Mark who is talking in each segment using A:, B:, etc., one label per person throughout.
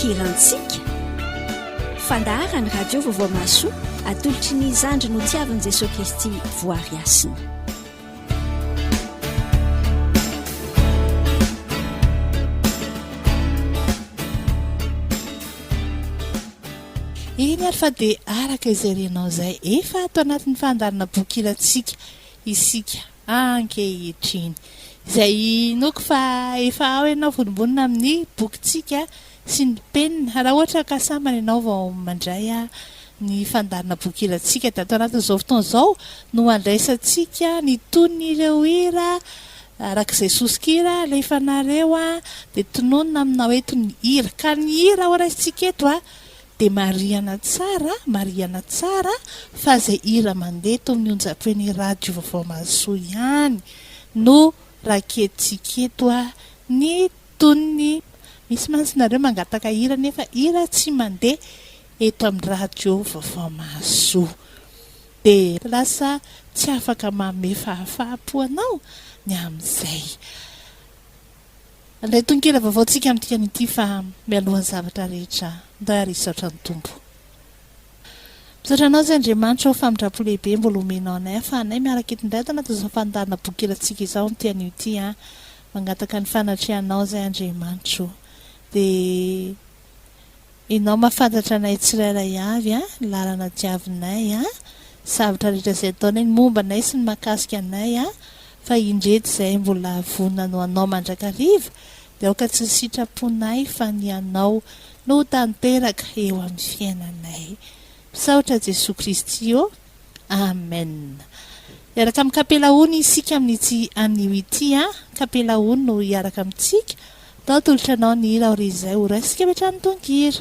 A: Boky hirantsika. Fandaharan'ny Radio Vaovao Mahasoa atolotry ny zandry notiavin'i Jesoa Kristy Voary Hasina.
B: Eny ary fa dia araka izay renao izay efa ato anatin'ny fandaharana boky hirantsika isika ankehitriny. Izay inoako fa efa ao ianao vonombonona amin'ny bokintsika sy ny penina. Raha ohatra ka sambany ianao vao mandray ny fandaharana boky hirantsika dia ato anatin'izao fotoana izao no handraisantsika ny tonon'ireo hira araka izay soso-kira alefanareo dia tononina aminao eto ny hira. Ka ny hira horaisintsika eto Dia marihana tsara, marihana tsara fa izay hira mandeha eto amin'ny onjam-peon'ny Radio Vaovao Mahasoa ihany no raketintsika eto ny tonony. Misy mantsy nareo mangataka hira nefa hira tsy mandeha eto amin'ny Radio Vaovao Mahasoa. Dia lasa tsy afaka manome fahafaham-po anao ny amin'izay. Handray tononkira vaovao tsika amin'ity anio ity fa mialohan'ny zavatra rehetra ndao ary hisaotra ny Tompo. Misaotra Anao izay Andriamanitra o famindrampo lehibe mbola omenao anay afahanay miaraka eto indray ato anatin'izao fandaharana boky hirantsika izao amin'ity anio ity an. Mangataka ny fanatrehanao izay Andriamanitra o. Dia Ianao mahafantatra anay tsirairay avy an, ny lalana diavinay an, zavatra rehetra izay ataonay, ny momba anay sy ny mahakasika anay an, fa indreto izahay mbola vonona ny ho Anao mandrakariva, dia aoka tsy ny sitraponay fa ny Anao no ho tanteraka eo amin'ny fiainanay. Misaotra Jesoa Kristy ô. Amen. Hiaraka amin'ny Kapela Ony isika amin'ity anio ity an. Kapela Ony no hiaraka amintsika. Atao atolotra anao ny hira aorian'izay ho raisika avy hatrany ny tononkira.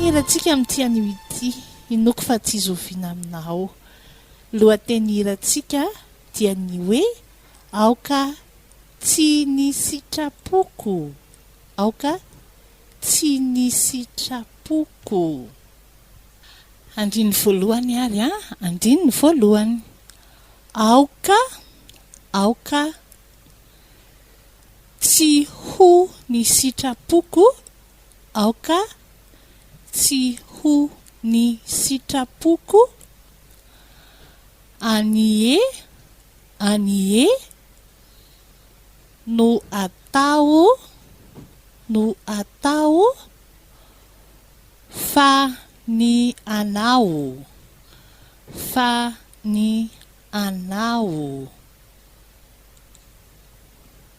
B: hirantsika amin'ity anio ity, inoako fa tsy zoviana aminao. Lohateny hirantsika dia ny hoe Aoka tsy ny sitrapoko, aoka tsy ny sitrapoko. Andininy voalohany ary an, andininy voalohany. Aoka, aoka tsy ho ny sitrapoko, aoka tsy ho ny sitrapoko, anie, anie no atao, no atao fa ny anao, fa ny anao.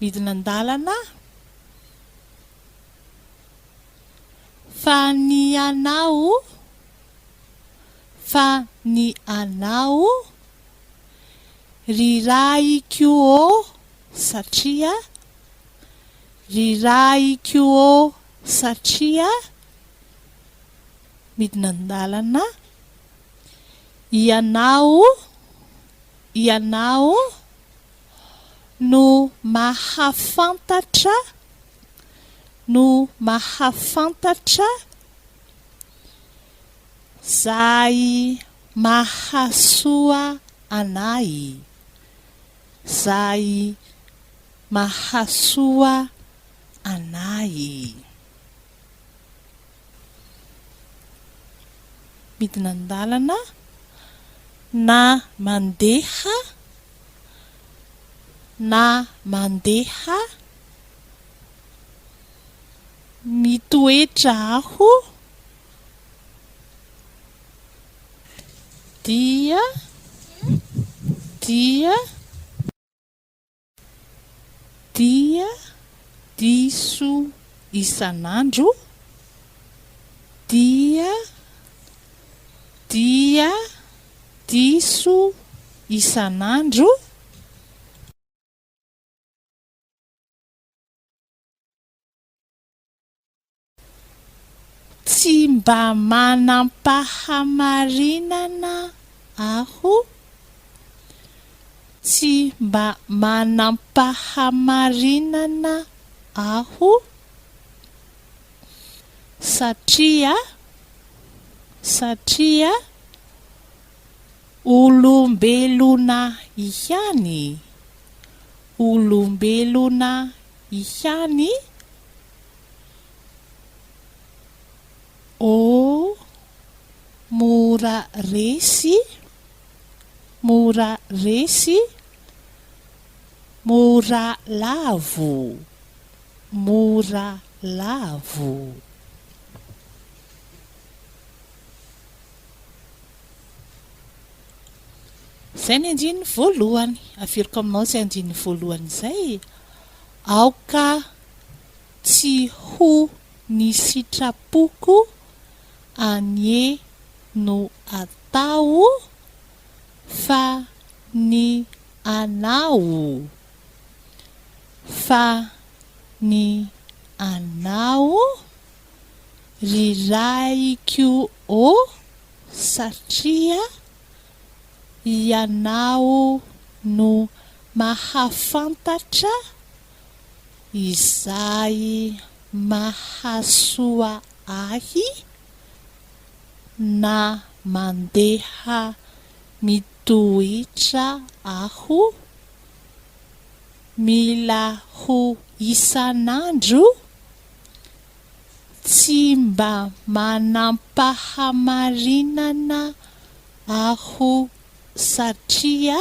B: Midina an-dalana fa ny anao, fa ny anao, ry Raiko ô, satria, ry Raiko ô, satria, midina an-dalana, ianao, ianao no mahafantatra, no mahafantatra zay mahasoa anay, zay mahasoa anay. Midina an-dalana na mandeha na mandeha mitoetra aho dia dia Dia diso isan'andro dia dia diso isan'andro. Tsy mba manam-pahamarinana aho, tsy mba manam-pahamarinana aho, satria, satria olombelona ihany, olombelona ihany. Oh, mora resy, mora resy, mora lavo, mora lavo. Izay ny andininy voalohany. Averiko aminao izay andininy voalohany izay. Aoka Tsy ho ny sitrapoko anie no atao fa ny anao, fa ny anao ry Raiko ô satria ianao no mahafantatra Izay mahasoa ahy na mandeha mitoetra aho, mila ho isan'andro, tsy mba manam-pahamarinana aho satria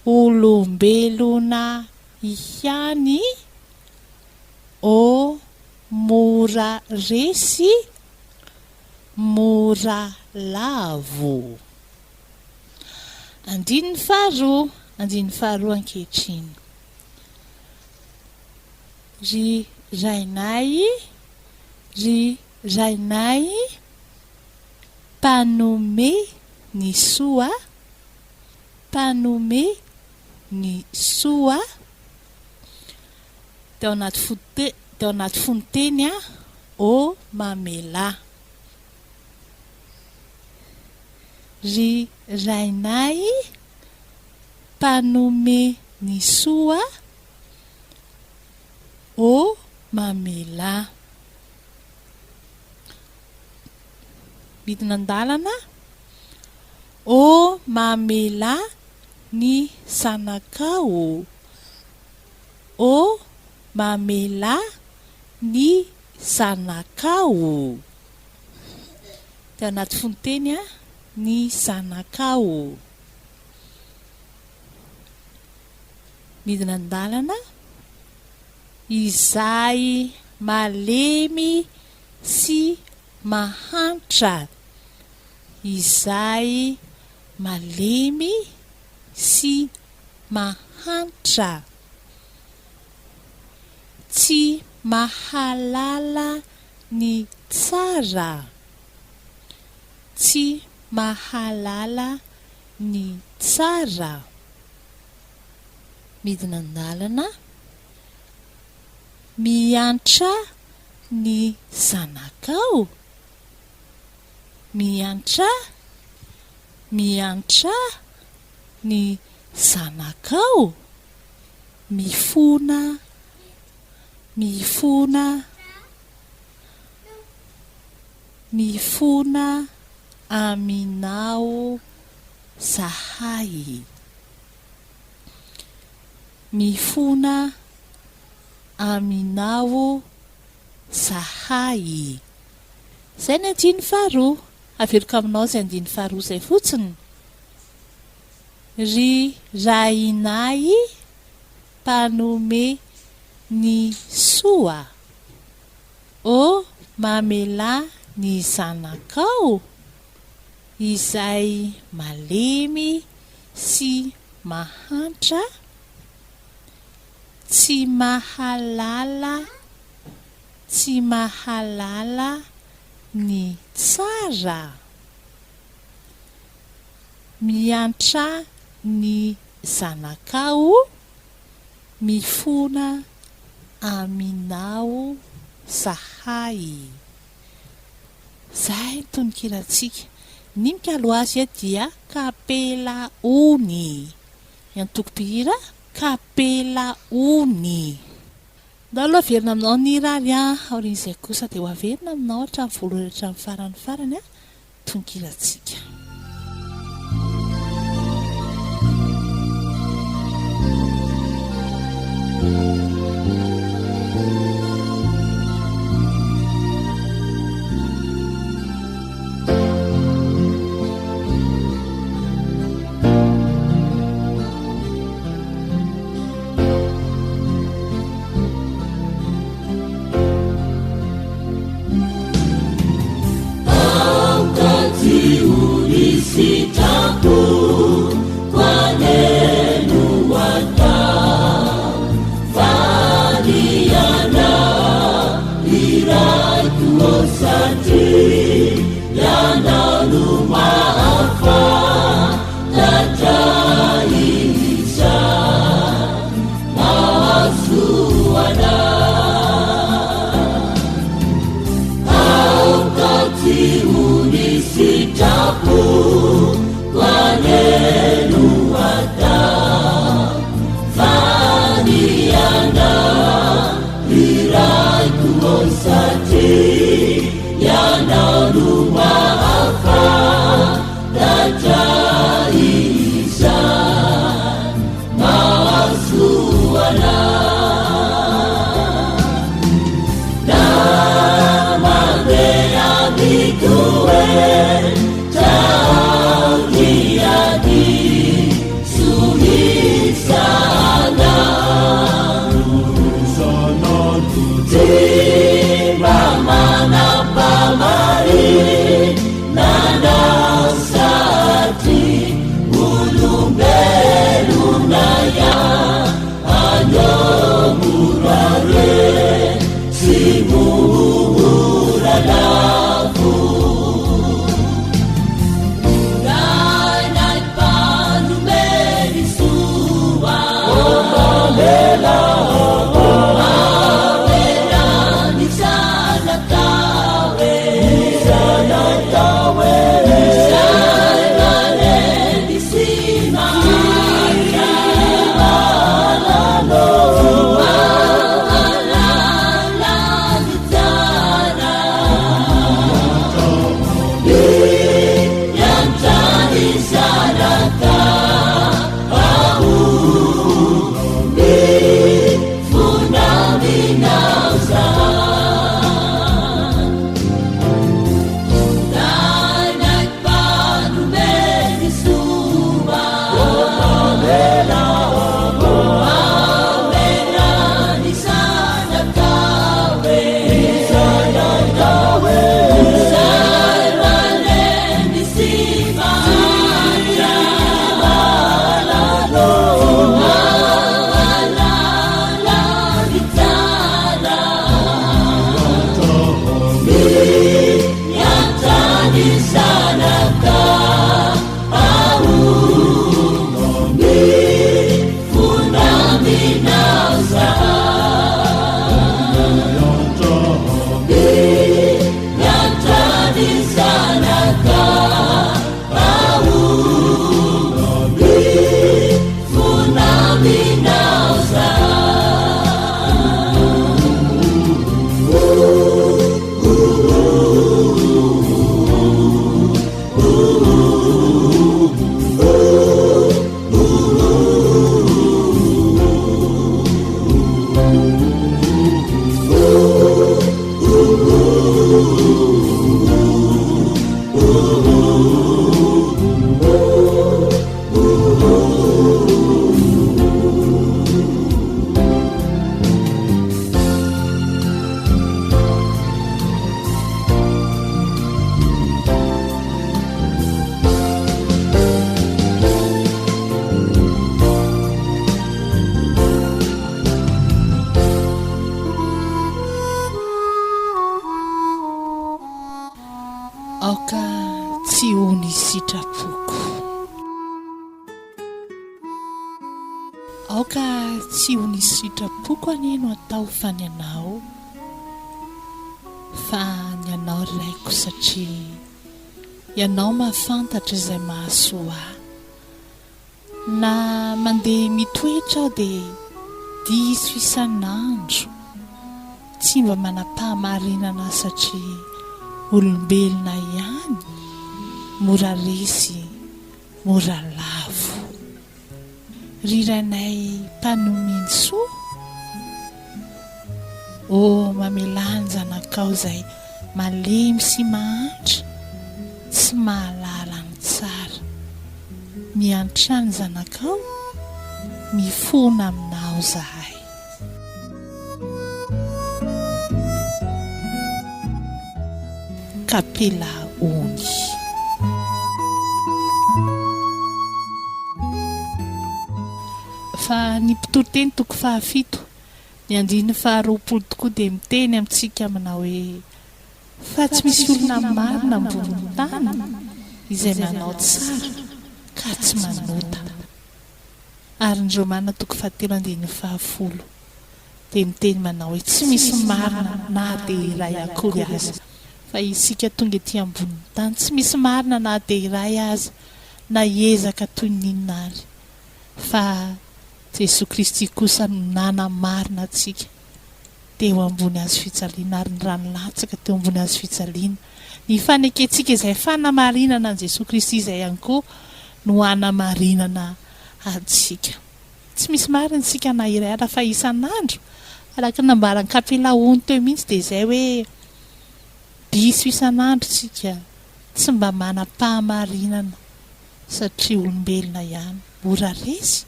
B: Olombelona ihany ô mora resy mora lavo. Andininy faharoa, andininy faharoa ankehitriny. Ry Rainay, ry Rainay, mpanome ny soa, Mpanome ny soa. Tao anaty fo tao anaty fononteny a. Ô mamelà. Ry Rainay mpanome ny soa, ô mamelà. Midina an-dalana, ô mamelà ny zanakao, ô mamelà ny zanakao. Dia anaty fononteny a, ny zanakao. Midina an-dalana, izay malemy sy mahantra, izay malemy sy mahantra. Tsy mahalala ny tsara, tsy mahalala ny tsara. Midina an-dalana, miantra ny zanakao, miantra, miantra ny zanakao. Mifona, mifona, mifona aminao zahay. Mifona aminao zahay. Izay ny andininy faharoa. Averiko aminao izay andininy faharoa izay fotsiny. Ry Rainay mpanome ny soa ô mamelà ny zanakao izay malemy sy mahantra, tsy mahalala tsy mahalala ny tsara. Miantrà ny zanakao, mifona aminao zahay. Zay ny tononkirantsika. Ny mikalo azy dia Kapela Ony. Ny antoko mpihira Kapela Ony. Ndao aloha averina aminao ny hira ary an, aorian'izay kosa dia ho averina aminao hatramin'ny voalohany hatramin'ny farany farany an. tongilantsika. Aoka tsy ho ny sitrapoko anie no atao fa ny anao, fa ny anao ry Raiko satria Ianao mahafantatra izay mahasoa ahy. Na mandeha mitoetra aho dia diso isan'andro, tsy mba manam-pahamarinana satria olombelona ihany, mora resy, mora lavo. Ry Rainay mpanome ny soa, ô mamelà ny zanakao izay malemy sy mahantra, tsy mahalala ny tsara. Miantrà ny zanakao, mifona aminao izahay. Kapila Ony. Fa ny Mpitoriteny toko fahafito, ny andininy faharoapolo tokoa dia miteny amintsika manao hoe, Fa tsy misy olona marina ambonin'ny tany izay manao tsara ka tsy manota. Ary ny Romana toko fahatelo andininy fahafolo dia miteny manao hoe tsy misy marina na dia iray akory aza. Fa isika tonga ety ambonin'ny tany tsy misy marina na dia iray aza na hiezaka toy ny inona ary. Fa Jesoa Kristy kosa no nanamarina antsika teo ambony hazo fijaliana ary ny rany latsaka teo ambony hazo fijaliana. Ny fanekentsika izay fanamarinana an'i Jesoa Kristy izay ihany koa no hanamarinana antsika. Tsy misy marina isika na iray ara fa isan'andro, araka ny nambaran'i Kapila Ony teo mihitsy dia izay hoe diso isan'andro isika, tsy mba manam-pahamarinana satria olombelona ihany, mora resy,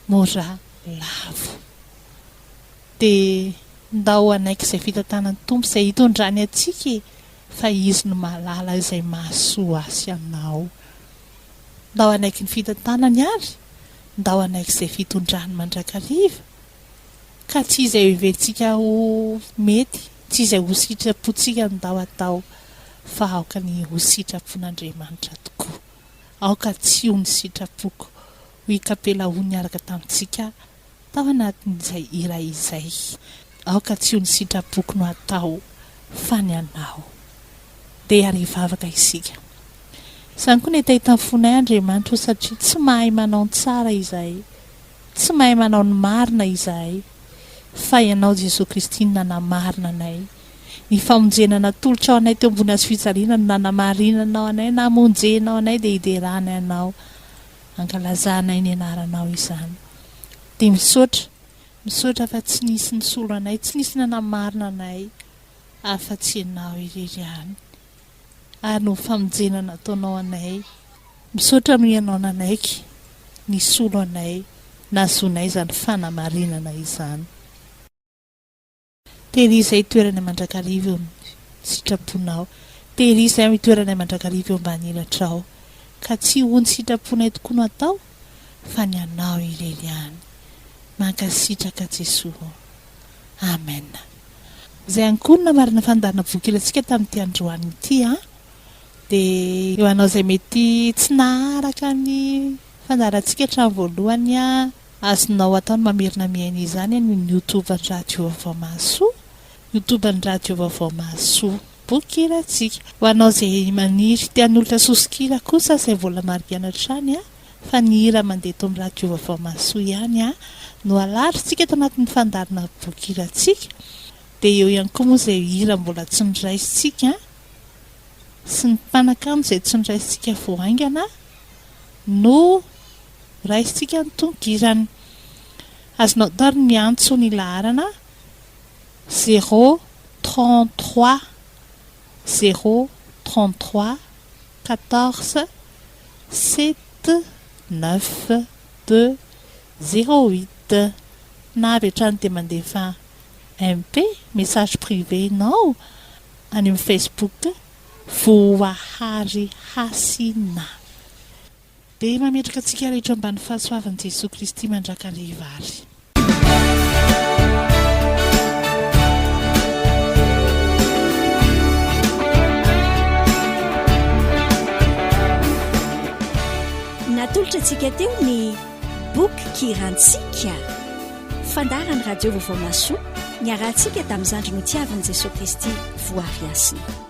B: mora lavo. Dia ndao hanaiky izay fitantanan'ny Tompo izay hitondrany antsika e, fa Izy no mahalala izay mahasoa ahy sy anao. Ndao hanaiky ny fitantanany ary ndao hanaiky izay fitondrany mandrakariva, ka tsy izay heverintsika ho mety, tsy izay ho sitrapontsika no ndao hatao, fa aoka ny ho sitrapon'Andriamanitra tokoa. Aoka tsy ho ny sitrapoko, hoy i Kapela Ony niaraka tamintsika Tao anatin'izay hira izay. Aoka tsy ho ny sitrapoko no atao fa ny anao. Dia ary hivavaka isika. Izany koa ny hetahetan'ny fonay Andriamanitra o satria tsy mahay manao ny tsara izahay, tsy mahay manao ny marina izahay, fa Ianao Jesoa Kristy no nanamarina anay. Ny famonjena natolotrao anay teo ambony hazofijaliana no nanamarinanao anay, namonjenao anay dia hideranay Anao. Ankalazanay ny anaranao izany. Dia misaotra, misaotra fa tsy nisy nisolo anay, tsy nisy nanamarina anay afa-tsy Ianao irery ihany. Ary noho ny famonjena nataonao anay, misaotra noho Ianao nanaiky nisolo anay, nahazoanay izany fanamarinana izany. Tery izay itoeranay mandrakariva eo amin'ny sitraponao. Tery izay itoeranay mandrakariva eo ambany elatrao. Ka tsy ho ny sitraponay tokoa no atao, fa ny Anao irery ihany. Mankasitraka Jesoa ô. Amen. Izay ihany koa no namarana fandaharana boky ilantsika tamin'ity androany ity an. Dia ho anao izay mety tsy naharaka ny fandaharantsika hatramin'ny voalohany an. Azonao atao ny mamerina mihaino izany any amin'ny youtube an'ny Radio Vaovao Mahasoa, youtube an'ny Radio Vaovao Mahasoa. Boky hirantsika. Ho anao izay maniry te hanolotra soso-kira kosa izay mbola marihana hatrany fa ny hira mandeha eto amin'ny Radio Vaovao Mahasoa ihany no alarintsika ato anatin'ny fandaharana boky hirantsika. Dia eo ihany koa moa izay hira mbola tsy noraisintsika sy ny mpanakanto izay tsy noraisintsika vao haingana no Raisintsika ny tononkirany. Azonao atao ary ny miantso ny laharana zéro 33 zéro 33 14 7 9 2 zéro huit na avy hatrany dia mandefa MP, message privé, nao any amin'ny Facebook Voahary Hasina. Dia mametraka antsika rehetra ambany fahasoavan'i Jesoa Kristy mandrakariva ary.
A: Natolotra antsika teo ny. Boky kirantsika. Fandaharan'ny Radio Vaovao Mahasoa niarahantsika tamin'ny zandry notiavin'i Jesoa Kristy voary hasina.